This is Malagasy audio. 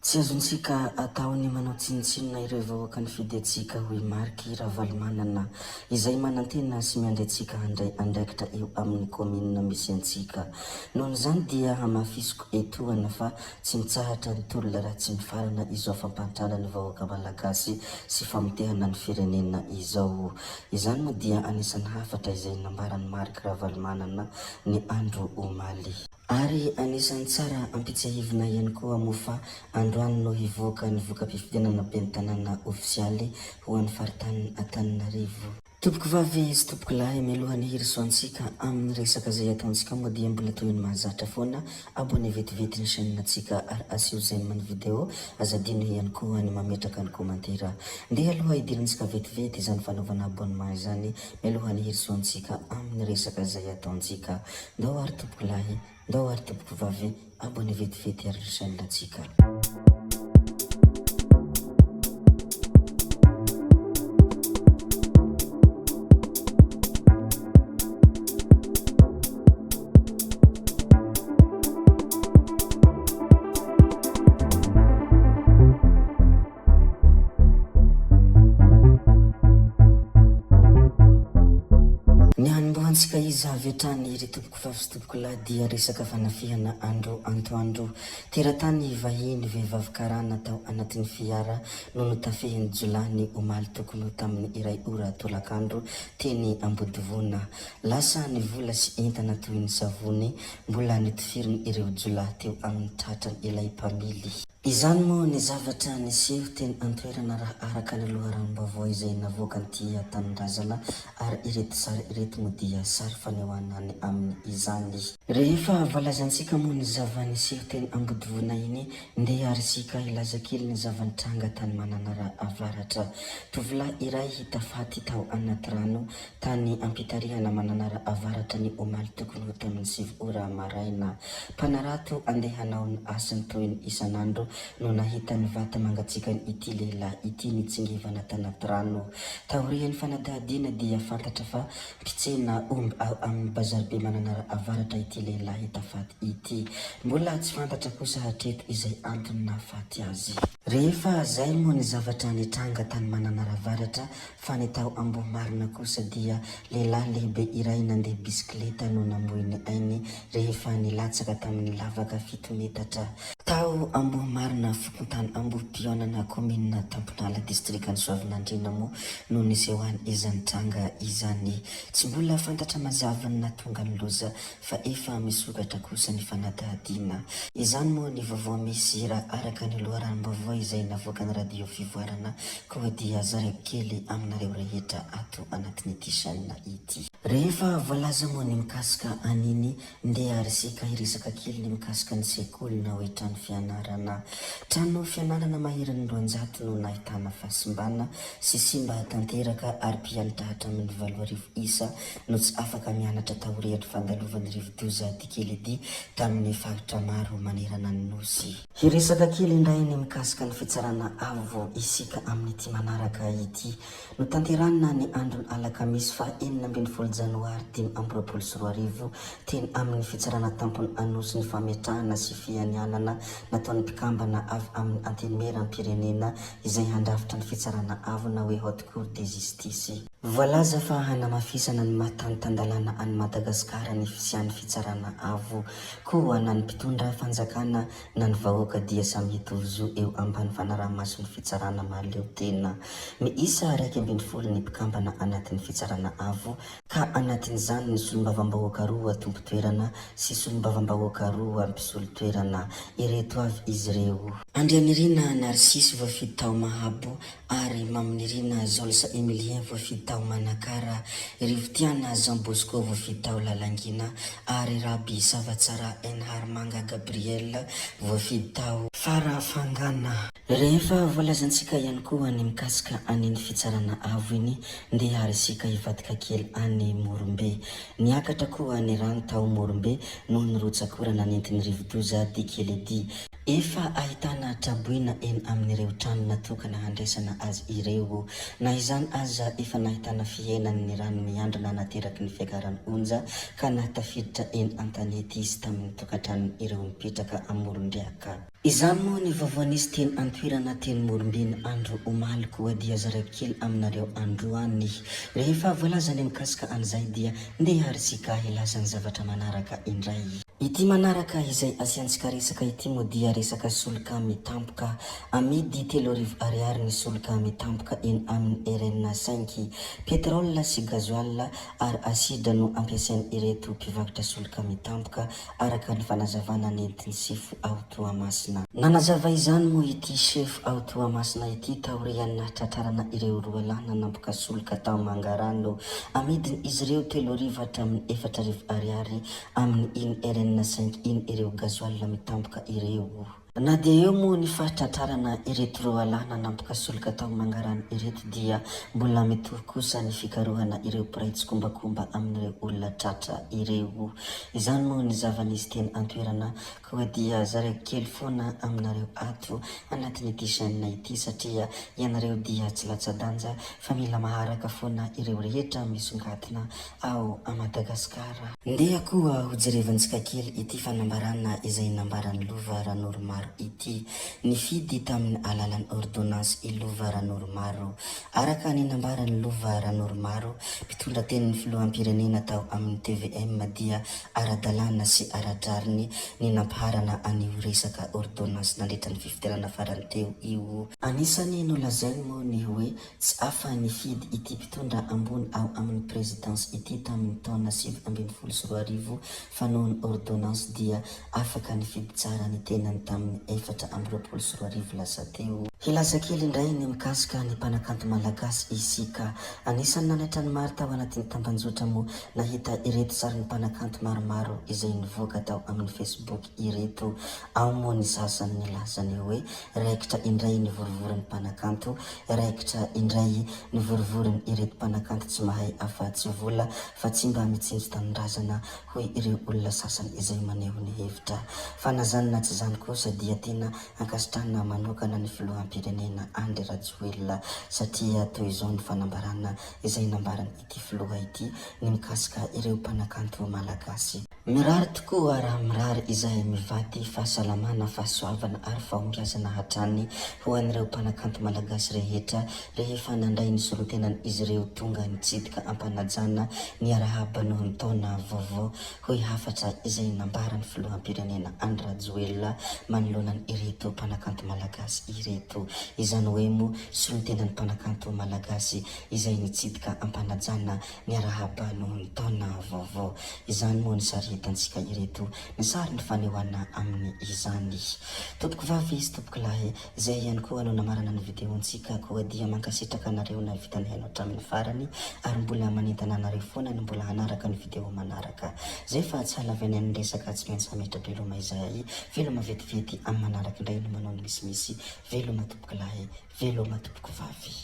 Tsy azontsika atao ny manao tsinontsinona ireo vahoaka nifidy antsika hoy Marc Ravalomanana, izay manantena sy miandry antsika handray andraikitra eo amin'ny kaominina misy antsika. Nohon'izany dia hamafisiko etoana fa tsy mitsahatra ny tolona raha tsy mifarana izao fampahantrana ny vahoaka malagasy sy famotehana ny firenena izao. Izany moa dia anisan'ny hafatra izay nambaran'i Marc Ravalomanana ny andro omaly. Ary anisan'ny tsara ampitsiahivina ihany koa moa fa androany no hivoaka ny voka-pifidianana ben'ny tanàna ofisialy ho an'ny faritanin' Antananarivo. Tompokovavy sy tompokolahy, mialohan'ny hirosoantsika amin'ny resaka izay ataontsika moa dia mbola toy ny mahazatra foana, abonné vetivety ny chaîne-ntsika ary asio j'aime ny vidéo, aza adino ihany koa ny mametraka ny commentaire. Ndeha aloha hidirantsika vetivety izany fanaovana abonnement izany mialohan'ny hirosoantsika amin'ny resaka izay ataontsika. Ndao ary tompoko lahy, ndao ary tompoko vavy, abonné vetivety ary ry chaîne tsika. Ny hanombohantsika izy avy hatrany ry tompokovavy sy tompokolahy dia resaka fanafihana andro antoandro. Teratany vahiny vehivavy karana tao anatin'ny fiara no notafihin'ny jiolahy ny omaly tokony ho tamin'ny iray ora tolakandro teny Ambodivona. Lasa ny vola sy entana toy ny savony mbola notifiriny ireo jiolahy teo amin'ny tratran' ilay mpamily. Izany moa ny zavatra niseho teny an-toerana raha araka ny loharanom-baovao izay navoakan'ny Tia Tanindrazana ary ireto sary ireto moa dia sary fanehoana ny amin' izany. Rehefa voalazantsika moa ny zava-niseho teny Ambodivona iny, ndeha ary isika hilaza kely ny zava-nitranga tany Mananara Avaratra. Tovolahy iray hita faty tao anaty rano Tany am-pitarihana Mananara Avaratra ny omaly tokony ho tamin'ny 9 ora maraina. Mpanarato andeha hanao ny asany toy ny isan'andro no nahita ny vata mangatsiakan' ity lehilahy ity nitsingevana tanaty rano. Taorian'ny fanadihadiana dia fantatra fa mpitsena omby ao amin'ny bazaribe Mananara Avaratra ity lehilahy hita faty ity. Mbola tsy fantatra kosa hatreto izay antony nahafaty azy. Rehefa zay moa ny zavatra nitranga tany Mananara Avaratra Fa ny tao Ambohimarina kosa dia lehilahy lehibe iray nandeha bisikileta no namoy ny ainy rehefa nilatsaka tamin'ny lavaka fito metatra. Tao Ambohimarina, fokontany Ambohipihaonana, kaominina Tamponala, distrikan'i Soavinandriana moa no nisehoan izany tranga izany. Tsy mbola fantatra mazava ny nahatonga ny loza fa efa misokatra kosa ny fanadihadiana. Izany moa ny vaovao misy raha araka ny loharanom-baovao izay navoakan'ny Radio Fivoarana koa dia zaraiko kely aminareo rehetra ato anatin'ity chaîne ity. Rehefa voalaza moa ny mikasika an'iny ndeha ary isika hiresaka kely ny mikasika ny sekoly na hoe trano fianarana. Trano fianarana maherin'ny 200 no nahitana fahasimbana sy simba tanteraka ary mpianatra hatramin'ny 8000 isa no tsy afaka mianatra taorian'ny fandalovan'ny rivodoza Dikeledi tamin'ny faritra maro manerana ny Nosy. Hiresaka kely indray ny mikasika ny Fitsarana Avo isika amin'ity manaraka ity. Notanterahina ny andron'ny alakamisy faha 16 janoary 2025 teny amin'ny Fitsarana Tampony Anosy ny fametrahana sy fianianana nataon'ny mpikambana avy amin'ny Antenimierampirenena izay handrafitra ny Fitsarana Avo na hoe Haute Cour de Justice. Voalaza fa hanamafisana ny maha tany tan-dalàna an'i Madagasikara ny fisian'ny Fitsarana Avo. Koa na ny mpitondra fanjakana na ny vahoaka dia samy hitovy zo eo ambany fanaraha-mason'ny Fitsarana mahaleo tena. Miisa 11 ny mpikambana anatin'ny Fitsarana Avo ka anatin'izany ny solombavambahoaka roa tompon-toerana sy solombavambahoaka roa mpisolo toerana. Ireto avy izy ireo. Andrianirina Narcisse voafidy tao Mahabo ary Maminirina Jaolsa Emilien voafidy tao Manakara, Rivotiana Jean Bosco voafidy tao Lalangina ary Raby Savatsarah Enharimanga Gabriel voafidy tao Farafangana. Rehefa voalazantsika ihany koa ny mikasika an'iny fitsarana avo iny, ndeha ary isika hivadika kely any. any Morombe. Niakatra koa ny rano tao Morombe noho ny rotsak'orana nentin'ny rivodoza Dikeledi. Efa ahitana traboina eny amin'ireo trano natokana handraisana azy ireo. Na izany aza, efa nahitana fihenan'ny rano miandrona nateraky ny fiakaran'ny onja ka nahatafiditra eny an-tanety sy tamin'ny tokantranon'ireo mipetraka amoron-driaka. Izany moa ny vaovao nisy teny an-toerana teny Morombe ny andro omaly koa dia zaraiko kely aminareo androany. Rehefa voalaza ny mikasika an'izay dia ndeha ary tsika hilaza ny zavatra manaraka indray. Ity manaraka izay asiantsika resaka ity moa dia resaka solika mitampoka. Amidy 3000 ariary ny solika mitampoka eny amin'ny RN cinq. Pétrole sy gasoil ary acide no ampiasain'ireto mpivarotra solika mitampoka araka ny fanazavana nentin'ny sefo ao Toamasina. Nanazava izany moa ity sefo ao Toamasina ity taorian'ny nahatratrarana ireo roa lahy nanampoka solika tao Mangarano. Amidin'izy ireo 3000 hatramin'ny 4000 ariary Amin'ny iny RN cinq iny ireo gasoil mitampoka ireo. Na dia eo moa ny fahatratrarana ireto roalahy nanampoka solika tao Mangarano ireto dia mbola mitohy kosa ny fikarohana ireo mpiray tsikombakomba amin'ireo olona tratra ireo. Izany moa ny zava-nisy teny an-toerana koa dia zaraiko kely foana aminareo ato anatin'ity chaîne ity satria ianareo dia tsy latsa-danja fa mila maharaka foana ireo rehetra misongadina ao a Madagasikara. Ndeha koa ho jerevantsika kely ity fanambarana izay nambaran'i Lova Ranoromaro ity. Nifidy tamin'ny alalan'ny ordonnance i Lova Ranoromaro. Araka ny nambaran'i Lova Ranoromaro, mpitondra tenin'ny filoham-pirenena tao amin'ny tvm dia ara-dalàna sy ara-drariny ny nampiharana an'io resaka ordonnance nandritra ny fifidianana farany teo io. Anisan'ny nolazainy moa ny hoe Tsy afa nifidy ity mpitondra ambony ao amin'ny présidence ity tamin'ny taona 2019 fa noho ny ordonnance dia afaka nifidy tsara ny tenany tamin'ny 2024 lasa teo. Hilaza kely indray ny mikasika ny mpanakanto malagasy isika. Anisan'ny nanaitra ny maro tao anatin'ny tambanjotra moa nahita ireto sarin'ny mpanakanto maromaro izay nivoaka tao amin'ny facebook ireto. Ao moa ny sasany nilaza ny hoe Raikitra indray ny vorivorin'ny mpanakanto, raikitra indray ny vorivorin' ireto mpanakanto tsy mahay afa tsy vola fa tsy mba mitsinjo tanindrazana hoy ireo olona sasany izay maneho ny hevitra. Fa na zany na tsy zany kosa dia tena ankasitrahana manokana ny filoham-pirenena Andry Rajoelina satria toy izao ny fanambarana izay nambaran' ity filoha ity ny mikasika ireo mpanakanto malagasy. Mirary tokoa raha mirary izahay mivady fahasalamana, fahasoavana ary fahombiazana hatrany ho an'ireo mpanakanto malagasy rehetra rehefa nandray ny solontenan'izy ireo tonga nitsidika am-panajana niarahaba noho ny taona vaovao, hoy hafatra izay nambaran'ny filoham-pirenena Andry Rajoelina manoloana ireto mpanakanto malagasy ireto. Izany hoe moa solontenan'ny mpanakanto malagasy izay nitsidika am-panajana Miarahaba noho ny taona vaovao. Izany moa ny sary hitantsika ireto, ny sary ny fanehoana amin'ny izany. Tompoko vavy sy tompoko lahy, izay ihany koa no namarana ny video-ntsika koa dia mankasitraka anareo nahavita nihaino hatramin'ny farany ary mbola manentana anareo foana ny mbola hanaraka ny video manaraka. Zay fa tsy halavaina ny resaka tsy maintsy hametra-beloma izahay. Veloma vetivety amin'ny manaraka indray no manao ny misimisy. Veloma tompoko lahy, veloma tompoko vavy.